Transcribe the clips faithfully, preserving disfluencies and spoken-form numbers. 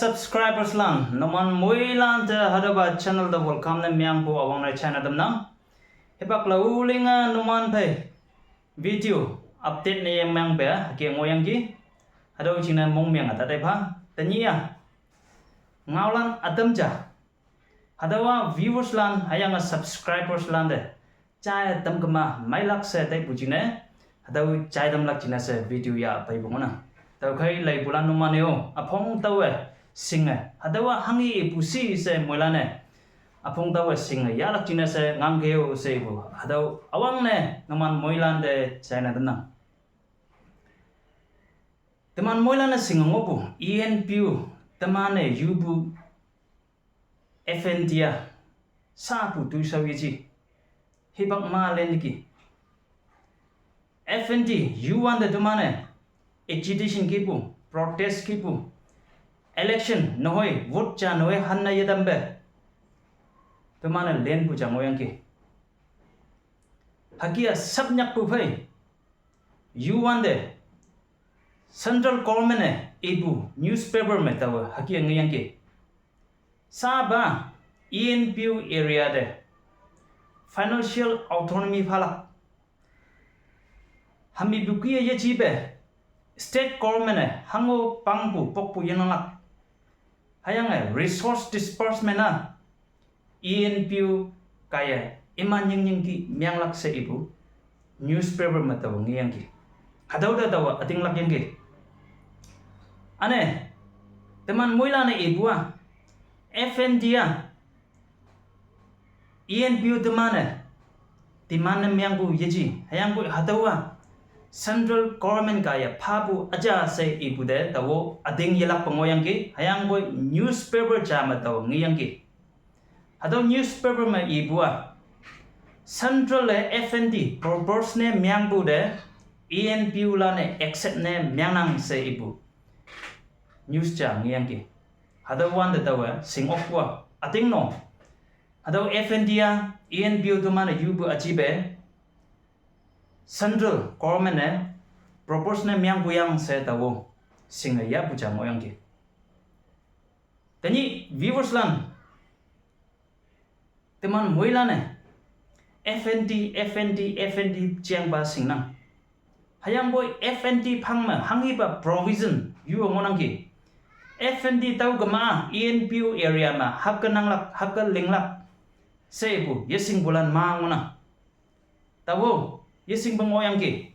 Subscribers lan, numan moilan te hatüopa channel te welcome ne mengpu üwangne china tamnang. Hipak lao linge numan phei video update ne yemengpe hüke ngohyangki. Hatüo jingne mongmeng-a tatai pha. Tenyih-a ngaolan ütam ja, hatüowa viewers lan hüyange subscribers lan te jai tamkema meilak she taipu jingne, hatüo jai tamlak jingne she video yah peipu ngohnang. Tüokhei leipulan numan-e-o üphong taowe shinge hatüowa hanghe ipu shi she moilan-e üphong taowe shinge yahlak jingne she ngangkeo she ipu hatüo üwangne numan moilan te china tamnang. Teman moilan-e shinge ngohpu E N P O teman-e yupu F N T-a sapu toishao yeji, hipak ma lenteki. F N T yuwante teman-e agitation kihpu, protest kihpu, election nehoi vote ja nehoi hanne yetampe teman-e lenpu ja ngohyangki. Hüke-a sapnyakpu phei yuwante central government-e ipu newspaper me taowe hüke ngeyangki. Sapa E N P O area te financial autonomy phalak, hamipu kih-e yejipe state government-e hango pangpu pokpu yenanglak, hüyange resource disbursement-a E N P O kaiye iman nyingnyingki menglak she ipu newspaper me taowe ngeyangki. Hatüo te taowe ütinglakyangki. Üne teman moilan-e ipu-a F N T-a E N P O teman-e demand ne mengpu yeji, hüyangpoi hatüowa central government kaiye phapu üja she ipu te taowe üting yelakpe ngohyangki, hüyangpoi newspaper ja me taowe ngeyangki. Hatüo newspaper me ipu-a central-e F N T propose ne mengpu te E N P O lan-e accept ne mengnang she ipu news ja ngeyangki. Hatüo wante taowe shing okpu-a üting no, hatüo F N T-a E N P O teman-e yupu üjipe central government-e propose ne mengpu yang she taowe shinge yahpu ja ngohyangki. Tenyih viewers lan, teman moilan-e F N T, F N T, F N T jengpa shingnang. Hüyangpoi F N T phang me hanghepa provision yu ngohnangki. F N T tüo kema-a E N P O area me hapke nanglak, hapke linglak she ipu yeshingpulan ma ngohnang. Taowe yeshingpe ngohyangki.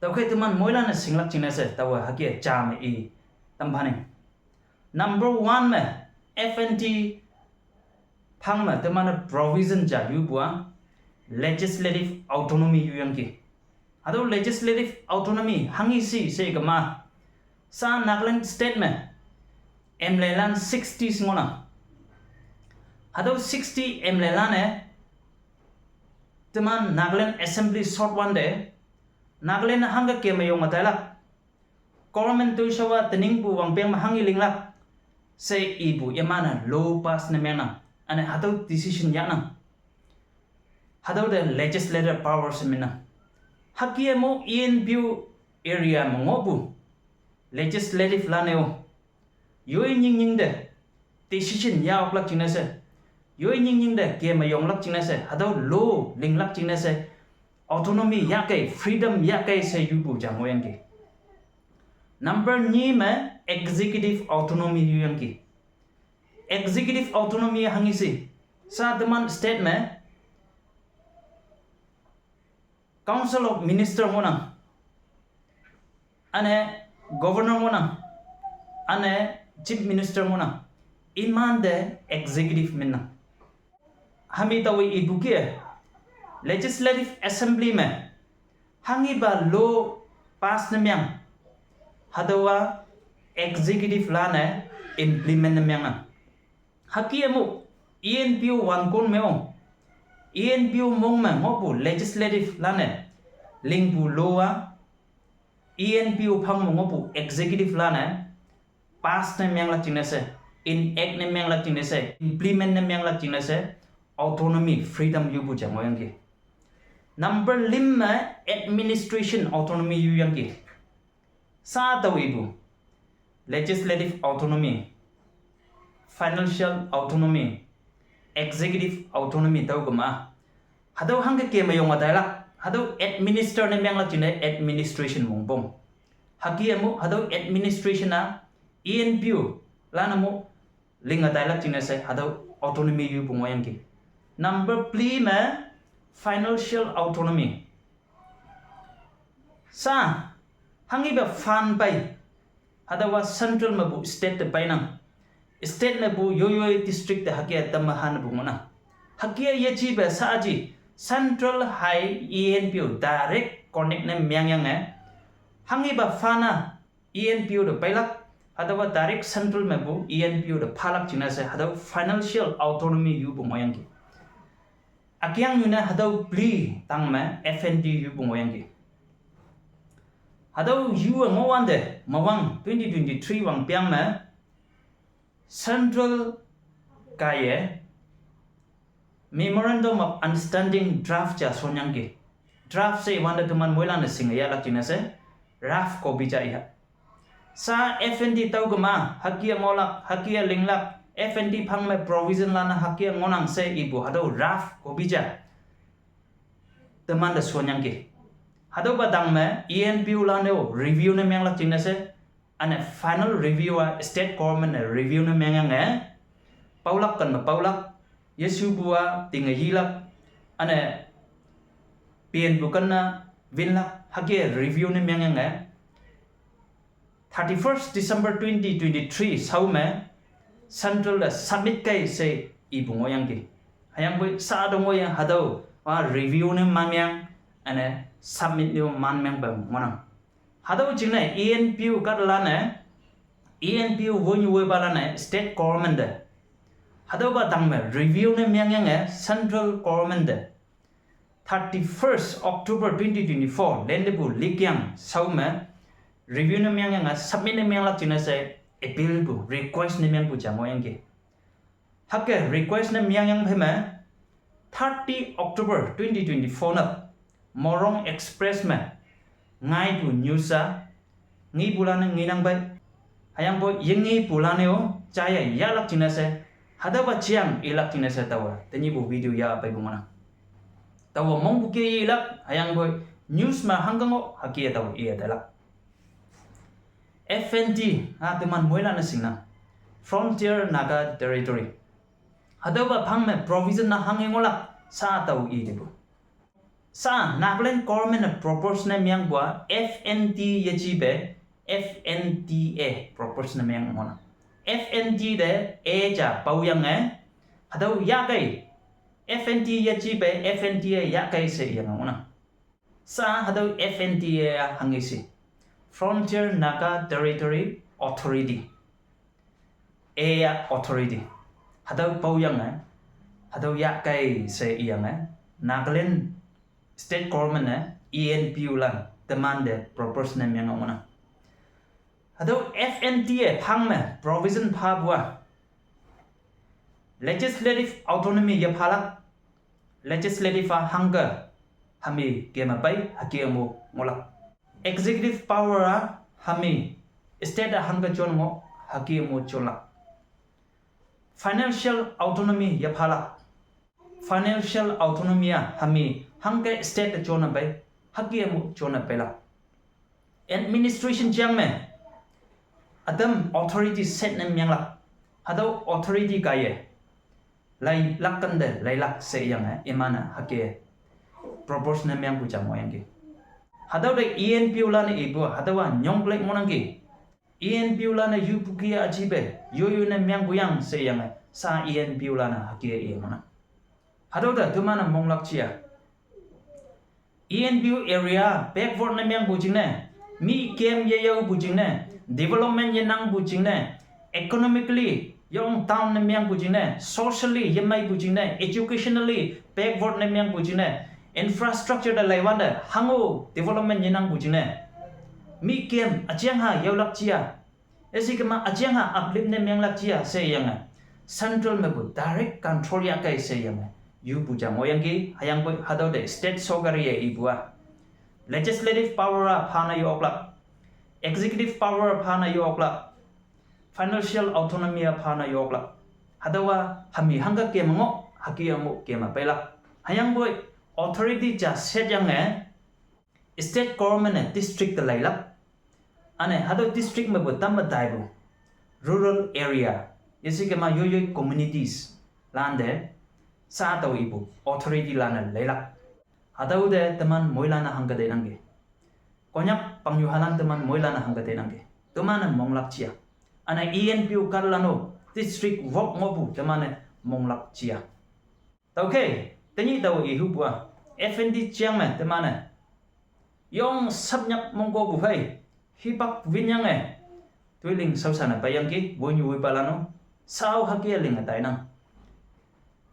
Tüokhei teman moilan-e shinglak jingne she taowe hüke ja me i tamphaning. Number one me F N T phang me teman-e provision ja yupu-a legislative autonomy yuyangki. Hatüo legislative autonomy hanghe shi she kema, sa Nagaland state me M L Alan sixty ngohnang. Hatüo sixty M L Alan-e teman Nagaland Assembly shot wante, Nagaland hangke keme yonge tailak, government toishao-a teningpu wangpeng me hanghe linglak she ipu iman-e law pass ne mengnang. Üne hatüo decision yahnang. Hatüo te legislative power she mengnang. Hüke mo E N P O area me ngohpu legislative lan-e-o yoi nyingnying te decision yah oklak jingne she, yoi nyingnying te keme yonglak jingne she, hatüo law linglak jingne she, autonomy yahkei, freedom yahkei she yupu ja ngohyangki. Number nyi me executive autonomy yuyangki. Executive autonomy hanghe shi, sa teman state me Council of Minister ngohnang, üne Governor ngohnang, üne Chief Minister ngohnang, imante executive minnang. Hami taowe ipu kih-e Legislative Assembly me hanghepa law pass ne meng, hatüowa executive lan-e implement ne mengnang. Hüke mo, E N P O wankon me-o, E N P O mong me ngohpu legislative lan-e lingpu law-a, E N P O phang me ngohpu executive lan-e pass ne menglak jingne she, enact ne menglak jingne she, implement ne menglak jingne she, autonomy, freedom yupu ja ngohyangki. Number lüm me administration autonomy yuyangki. Sa taowe ipu, Legislative autonomy, financial autonomy, executive autonomy tüo kema. Hatüo hangke keme yong atailak. Hatüo administer ne menglak jingne administration wongpong. Hüke mu hatüo administration-a E N P O lan-e mu ling atailak jingne she hatüo autonomy yupu ngohyangki. Number three me financial autonomy. Sa, hanghipa fund pei. Hatüowa central mepu state te peinang. State mepu yoiyoi district te hüke tamahanpu ngohnang. Hüke yejipe sa aji central hei E N P O direct connect ne mengyange. Hanghipa fund-a E N P O te peilak, hatüowa direct central mepu E N P O te phalak jingne she hatüo financial autonomy yupu ngohyangki. Ükeang yune hatüo peli tangme F N T yupu ngohyangki. Hatüo yu-e ngohwante mawang twenty twenty-three wangpeng me central kaiye Memorandum of Understanding draft ja shonyangki. Draft she iwante teman moilan-e shinge yahlak jingne she rough copy ja iha. Sa F N T tüo kema hüke ngohlak, hüke linglak, F N T phang me provision lan-a hüke ngohnang she ipu hatüo rough copy ja temante shonyangki. Hatüopa tangme E N P O lan-e-o review ne menglak jingne she, üne final review-a state government-e review ne mengyange, paolak ken me paolak, yeshupu-a tinge yilak, üne penpu ken ne winlak, hüke review ne mengyange, thirty-first December twenty twenty-three shao me central te submit kei she ipu ngohyangki. Hüyangpoi sa tong ngohyang hatüowa review ne manmeng, üne submit ne manmengpe ngohnang. Hatüo jingne E N P O kahtalan-e, E N P O wonyu woipalan-e state government te hatüopa tangme review ne mengyange central government te thirty-first October twenty twenty-four lentepu likyang shao me review ne mengyange submit ne menglak jingne she appeal pu request ne mengpu ja ngohyangki. Hüke request ne mengyang phei me thirty October twenty twenty-four ne Morong Express me ngaipu news-a ngepulan-e ngenang pei. Hüyangpoi yengepulan-e-o jaiye yahlak jingne she, hatüopa jeang ilak jingne she taowe tenyihpu video yah peipu ngohnang. Taowe mongpu ke ilak, hüyangpoi news me hangke ngoh hüke taowe iye tailak. F N T-a teman moilan-e shingnang, Frontier Naga Territory. Hatüopa phang me provision-a hanghe ngohlak sa tao itepu. Sa Nagaland government-e propose ne mengpu-a F N T yejipe F N T A propose ne meng ngohnang. F N T te A ja paoyange, hatüo yahkei, F N T yejipe F N T A yahkei she iyange ngohnang. Sa hatüo F N T A-a hanghe she, Frontier Naga Territory Authority, A-a authority. Hatüo paoyange, hatüo yahkei she iyange, Nagaland state government-e E N P O lan temante propose ne meng ngohnang. Hatüo F N T A phang me provision phapu-a legislative autonomy yephalak. Legislative-a hangke hami keme pei hüke mu ngohlak. Executive power-a hami state-a hangke jon ngoh hüke mu jonlak. Financial autonomy yephalak. Financial autonomy-a hami hangke state-e jone pei hüke mu jone peilak. Administration jeang me ütam authority set ne menglak. Hatüo authority kaiye leilak kante leilak she iyange iman-e hüke propose ne mengpu ja ngohyangki. Hatüo te E N P O lan-e ipu hatüowa nyongkleik ngohnangki. E N P O lan-e yupu ki üjipe yoiyoi ne mengpu yang she iyange sa E N P O lan-e hüke iye ngohnang. Hatüo te teman-e monglak jia, E N P O area backward ne mengpu jingne, mi kem yeyaopu jingne, development yenangpu jingne, economically yong down ne mengpu jingne, socially yemeipu jingne, educationally backward ne mengpu jingne, infrastructure te leiwante hango development yenangpu jingne, mi kem üjeang ha yaolak jia, üshei kema üjeang ha uplift ne menglak jia she iyange central mepu direct control yahkei she iyange yupu ja ngohyangki. Hüyangpoi hatüo te state sorkari-e ipu-a legislative power-a phane yo-oklak, executive power-a phane yo-oklak, financial autonomy a phana yoklak. Hatüowa hami hangke keme ngoh, hüke amo keme peilak. Hüyangpoi authority ja setyange state government-e district te leilak. Üne hatüo district mepu tamme taipu rural area, yeshe kema yoiyoi communities lante sha tao ipu authority lan-e leilak. Hatüo te teman moilan-e hangke teinangki. Konyak pangnyuhalan teman moilan-e hangke teinangki. Teman-e monglak jia. Üne E N P O kahtalan-o district wok ngohpu teman-e monglak jia. Tüokhei, tenyih tao ihupu-a F N D Chiang me teman-e yong sapnyak mongkopu phei hipak winyange toiling shaoshanne peiyangki, woinyu woipalan-o, shao hüke linge tainang.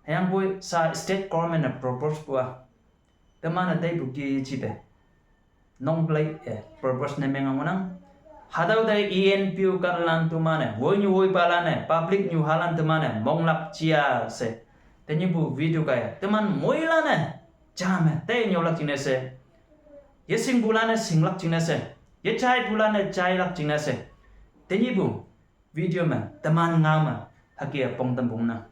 Hüyangpoi sha state government-e propose pu-a teman-e taipu ki jite nongplei-e propose ne menga ngohnang. Hatüo te E N P O kahtalan teman-e, woinyu woipalan-e, public nyuhalan teman-e monglak jia she tenyihpu video kaiye teman moilan-e jame tei nyolak jingne she, yeshingpulan-e shinglak jingne she, yejaipulan-e jailak jingne she, tenyihpu video me teman ngao me hüke pongtam pongnang.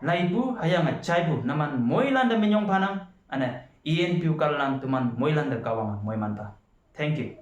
Laipu hüyange jaipu numan moilan te minyong phanang, üne E N P O kahtalan teman moilan te Kahwange moiman pha. Thank you.